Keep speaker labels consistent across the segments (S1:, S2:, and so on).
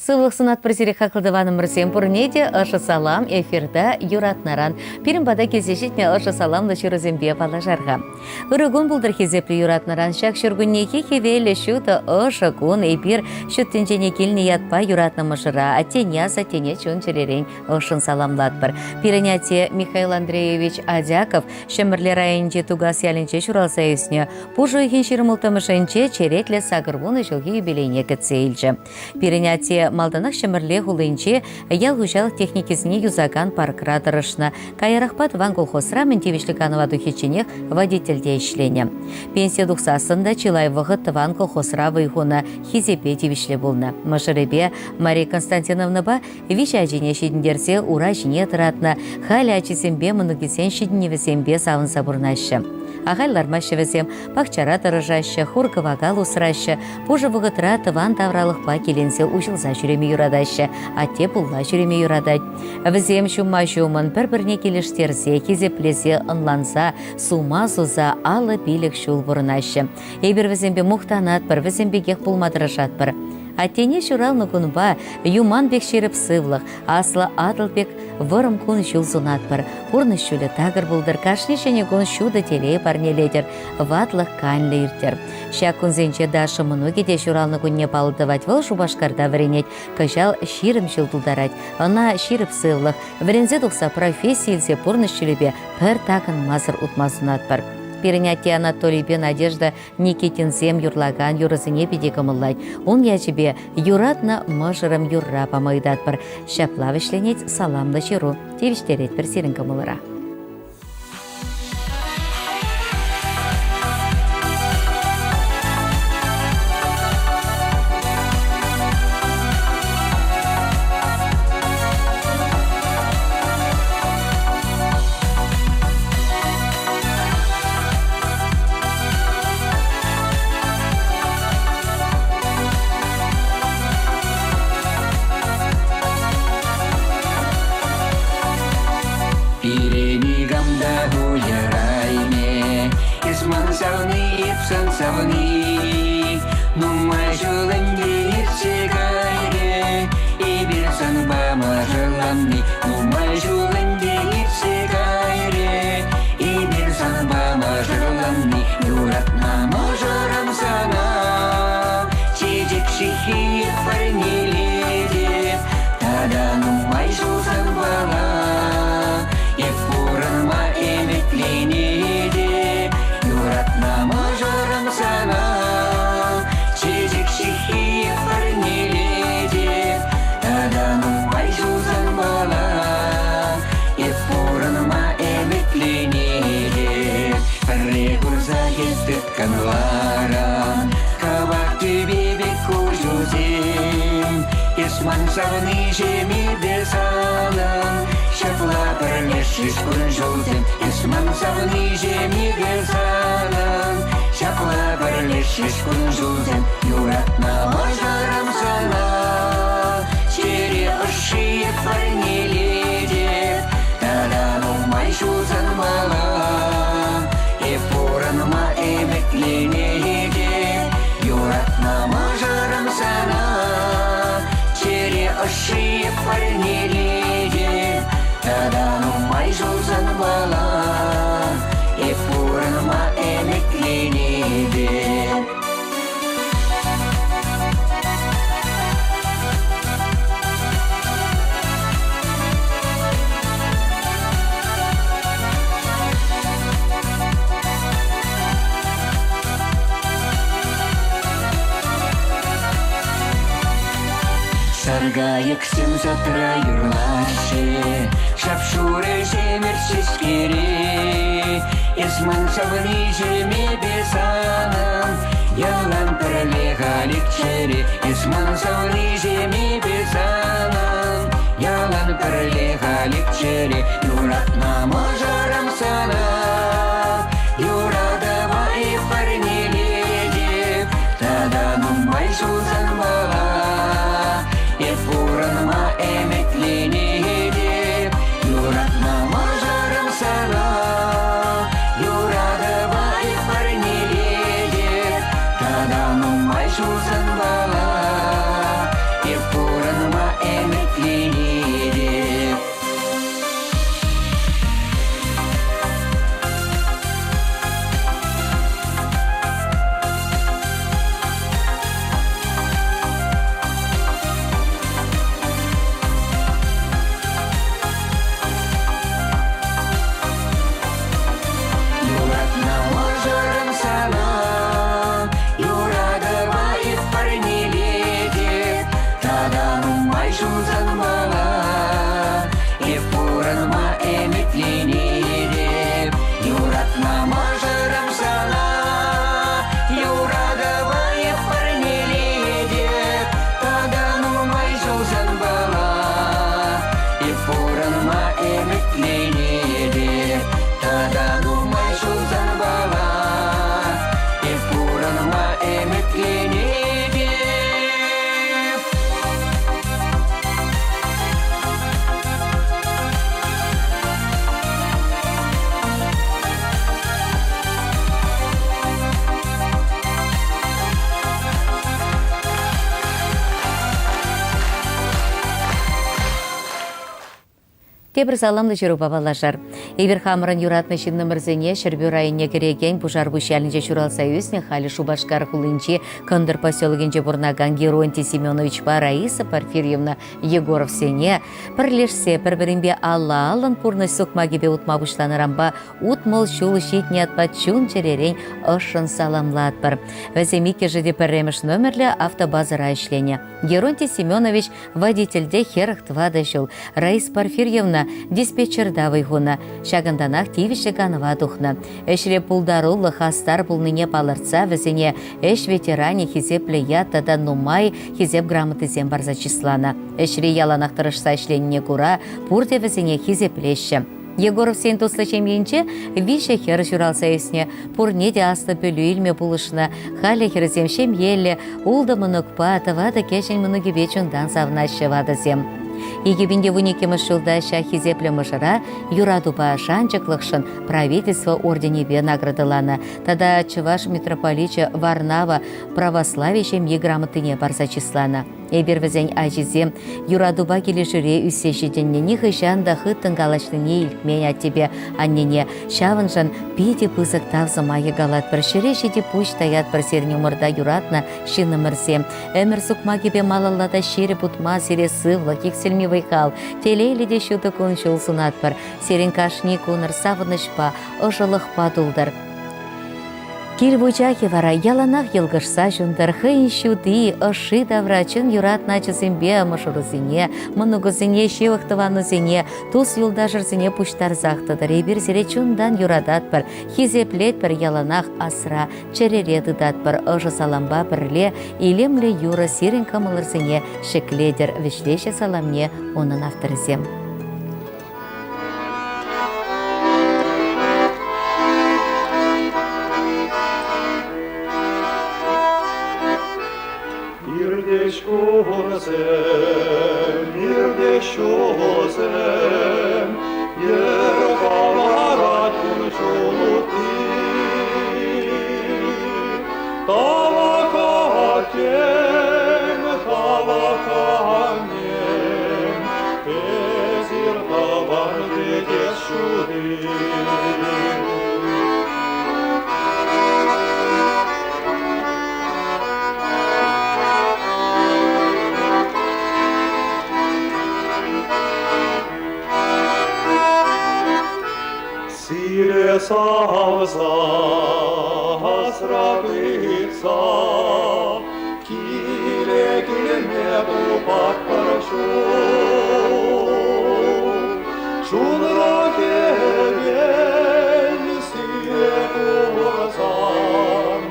S1: Сывлӑх сунатпӑр сире хаклӑ тӑванӑмӑрсем пурне те ӑшӑ салам эфирта юратнӑран. Пирӗн пата килсе ҫитнӗ ӑшӑ саламлӑ ҫырусемпе паллашар-ха. Ырӑ кун пултӑр хисеплӗ юратнӑран ҫак ҫуркуннехи хӗвеллӗ ҫутӑ ӑшӑ кун эпир ҫут тӗнчене килнӗ ятпа юратнӑ мӑшӑра аттене асаттене чун-чӗререн ӑшшӑн саламлатпӑр. Пирӗн атте Михаил Андреевич Адяков Ҫӗмӗрле районӗнчи Тукас ялӗнче ҫуралса ӳснӗ. Пуш уйӑхӗн 26-мӗшӗнче черетлӗ 80 ҫулхи юбилейне кӗтсе илчӗ. Пирӗн атте малтанах Ҫӗмӗрле хулинче ял хуҫалӑх техникисене юсакан паркра тӑрӑшнӑ. Каярахпа тӑван колхозра мӗн тивӗҫлӗ канӑва тухичченех водительте ӗҫленӗ. Пенсие тухсассӑн та чылай вӑхӑт тӑван колхозра вӑй хунӑ, хисепе тивӗҫлӗ пулнӑ. Мӑшӑрӗпе Мария Константиновнӑпа виҫӗ ачине ҫитӗнтерсе ура ҫине тӑратнӑ, халӗ ачисемпе мӑнукӗсен ҫитӗнӗвӗсемпе савӑнса пурӑнаҫҫӗ. Ахаль лармаҫҫӗ вӗсем, пахчара тӑрӑшаҫҫӗ, хур-кӑвакал усраҫҫӗ, пушӑ вӑхӑтра тӑван тавралӑхпа киленсе уҫӑлса ҫӳреме юратаҫҫӗ, атте пулла ҫӳреме юратать. Вӗсем ҫумма-ҫумӑн пӗр-пӗрне килӗштерсе, хисеплесе, ӑнланса, сума суса 55 ҫул пурӑнаҫҫӗ. Эпир вӗсемпе мухтанатпӑр, вӗсем пекех пулма тӑрӑшатпӑр. Аттене ҫуралнӑ кунпа юман пек ҫирӗп сывлӑх, аслӑ Атӑл пек вӑрӑм кун-ҫул сунатпӑр. Пурнӑҫ ҫулӗ такӑр пултӑр, кашни ҫӗнӗ кун ҫутӑ телей парнелетӗр, ватлӑх канлӗ ирттӗр. Ҫак кунсенче Даша мӑнукӗ те ҫуралнӑ кунне паллӑ тӑвать. Вӑл Шупашкарта вӗренет, кӑҫал 20 ҫул тултарать. Ӑна ҫирӗп сывлӑх, вӗренсе тухса професси илсе пурнӑҫ ҫулӗпе пӗр такӑнмасӑр утма сунатпӑр. Пирӗн атте Анатолийпе Надежда Никитинсем юрлакан юрӑсене питӗ кӑмӑллать. Ун ячӗпе «Юратнӑ мӑшӑрӑм» юрра пама ыйтатпӑр. Ҫапла вӗҫленет саламлӑ ҫыру. Тивӗҫтеретпӗр сирӗн кӑмӑлӑра.
S2: Пире никам та уйӑраймӗ, эс ман савни, эп сан савни. Нумай ҫул ӗнтӗ иртсе кайрӗ, эпир санпа мӑшӑрланни. Нумай ҫул ӗнтӗ иртсе кайрӗ, эпир санпа мӑшӑрланни. Юратнӑ мӑшӑрӑм сана, чечек ҫыххи парнелетӗп. Тата нумай ҫул санпала эп пурӑнма ӗмӗтленетӗп. Юратнӑ мӑшӑрӑм сана, чечек ҫыххи парнелетӗп. Тата нумай ҫул санпала эп пурӑнма ӗмӗтленетӗп. Пӗрре курса эс тыткӑнларӑн, кӑвак тӳпе пек куҫусем. Эс ман савниҫӗмепе санӑн, ҫапла пӗрлешрӗҫ кун-ҫулсем. Эс ман савниҫӗмепе санӑн, ҫапла пӗрлешрӗҫ кун-ҫулсем. Юратнӑ мӑшӑрӑм сана, чӗре ӑшши парнелетӗп. Тата нумай ҫул санпала эп пурӑнма ӗмӗтленетӗп. Юратнӑ мӑшӑрӑм сана, чӗре ӑшши парнелетӗп. Тата нумай ҫул санпала эп пурӑнма ӗмӗтленетӗп. Саркайӑксем садра юрлаҫҫӗ, шап-шурӑ ҫемӗрт ҫеҫкере. Эс ман савниҫӗмепе санӑн ялан пӗрле халиччӗре. Эс ман савниҫӗмепе санӑн ялан пӗрле халиччӗре. Юратнӑ мӑшӑрӑм сана, юратӑва эп парнелетӗп. Тата нумай ҫул санпала эп пурӑнма ӗмӗтленетӗп. Юратнӑ мӑшӑрӑм сана, юратӑва эп парнелетӗп. Тата нумай ҫул санпала эп пурӑнма.
S1: Тепӗр саламлӑ ҫырупа паллашар. Эпир хамӑрӑн юратнӑ ҫыннӑмӑрсене Ҫӗрпӳ районне кӗрекен Пушарпуҫ ялӗнче ҫуралса ӳснӗ халӗ Шупашкар хулинчи Кӑнтӑр поселокӗнче пурӑнакан Геронтий Семеновичпа Раиса Порфирьевна Егоровсене пӗрлешсе пӗр-пӗринпе алла-аллӑн пурнӑҫ сукмакӗпе утма пуҫланӑранпа 60 ҫул ҫитнӗ ятпа чун-чӗререн ӑшшӑн саламлатпӑр. Вӗсем иккӗшӗ те пӗрремӗш номерлӗ автобазӑра ӗҫленӗ. Геронтий Семенович водительте 44 ҫул, Раиса Порфирьевна диспетчерта вӑй хунӑ. Ҫакӑнтанах тивӗҫлӗ канӑва тухнӑ. Ӗҫре пултаруллӑ, хастар пулнине палӑртса вӗсене ӗҫ ветеранӗ хисеплӗ ят тата нумай хисеп грамотисем парса чысланӑ. Ӗҫре яланах тӑрӑшса ӗҫленине кура пурте вӗсене хисеплеҫҫӗ. Егоровсен туслӑ ҫемйинче виҫӗ хӗр ҫуралса ӳснӗ. Пурне те аслӑ пӗлӳ илме пулӑшнӑ. Халӗ хӗрсем ҫемьеллӗ, ултӑ мӑнукпа, тӑватӑ кӗҫӗн мӑнукӗпе чунтан савӑнаҫҫӗ ватӑсем. 2012 ҫулта ҫак хисеплӗ мӑшӑра юратупа шанчӑклӑхшӑн правительство орденӗпе наградӑланӑ тата Чӑваш митрополичӗ Варнава православи ҫемйи грамотине парса чысланӑ. Эпир вӗсен ачисем юратупа килӗшӳре ӳссе ҫитӗннӗ, нихӑҫан та хыттӑн калаҫнине илтмен аттепе аннене. Ҫавӑншӑн питӗ пысӑк тав сӑмахӗ калатпӑр. Ҫӗре ҫити пуҫ таятпӑр сирӗн умӑрта юратнӑ ҫыннӑмӑрсем. Ӗмӗр сукмакӗпе малалла та ҫирӗп утма сире сывлӑх, иксӗлми вӑй-хал, телейлӗ те ҫутӑ кун-ҫул сунатпӑр. Сирӗн кашни кунӑр савӑнӑҫпа, ӑшӑлӑхпа тултӑр. Кил вучахӗ вара яланах йӑлкӑшса ҫунтӑр, хӑйӗн ҫути, ӑшши тавра чӑн юратнӑ ачасемпе мӑшӑрусене, мӑнукусене, ҫывӑх тӑванусене, тус-юлташӑрсене пуҫтарсах тӑтӑр. Эпир сире чунтан юрататпӑр, хисеплетпӗр, яланах асра, чӗрере тытатпӑр. Ӑшӑ салампа пӗрле илемлӗ юрӑ сирӗн кӑмӑлӑрсене ҫӗклетӗр, вӗҫлеҫҫӗ саламне унӑн авторӗсем.
S3: Иртеҫ кунсем, иртеҫ ҫулсем, йӗр хӑварать кун-ҫул утти. Тавах аттем, тавах аннем, Эсир тӑван кӗтес ҫути. Сире савса асра тытса киле килме тупатпӑр ҫул. Чунра хӗвел сире курсан,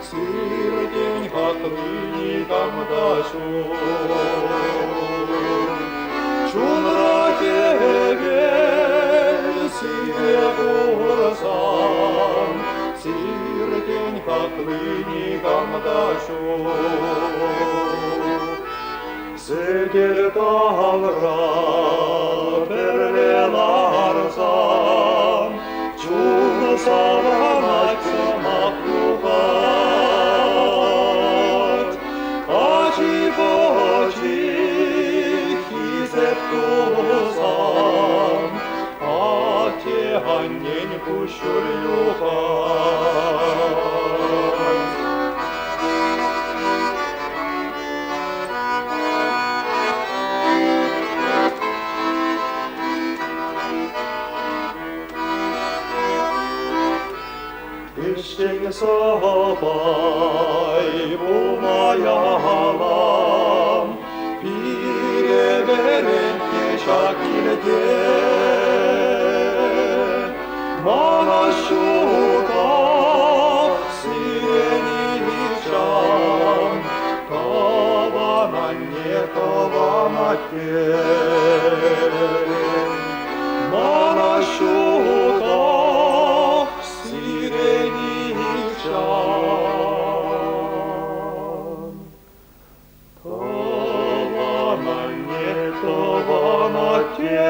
S3: сиртен хакли никам та ҫук. Чунра хӗвел сире курсан, сиртен хакли никам та ҫук. Сӗтел тавра пӗрле ларсан, чун савӑнать сӑмах тухать. Ачи-пӑчи хисеп тусан, атте-аннен куҫҫуль юхать. Ӗҫчен сӑпай пулма ялан, пире вӗрентнӗ ҫак килте. Мана ҫуках сире нихҫан, тӑван анне, тӑван атте. Мана ҫуках сире нихҫан. Тӑван анне, тӑван атте.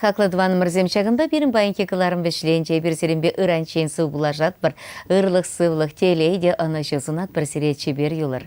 S1: Хаклӑ тӑванӑмӑрсем, ҫакӑнпа пирӗн паянхи кӑларӑм вӗҫленчӗ. Эпир сирӗнпе ыранччен сывпуллашатпӑр. Ырлӑх-сывлӑх, телей те ӑнӑҫу сунатпӑр сире чипер юлӑр.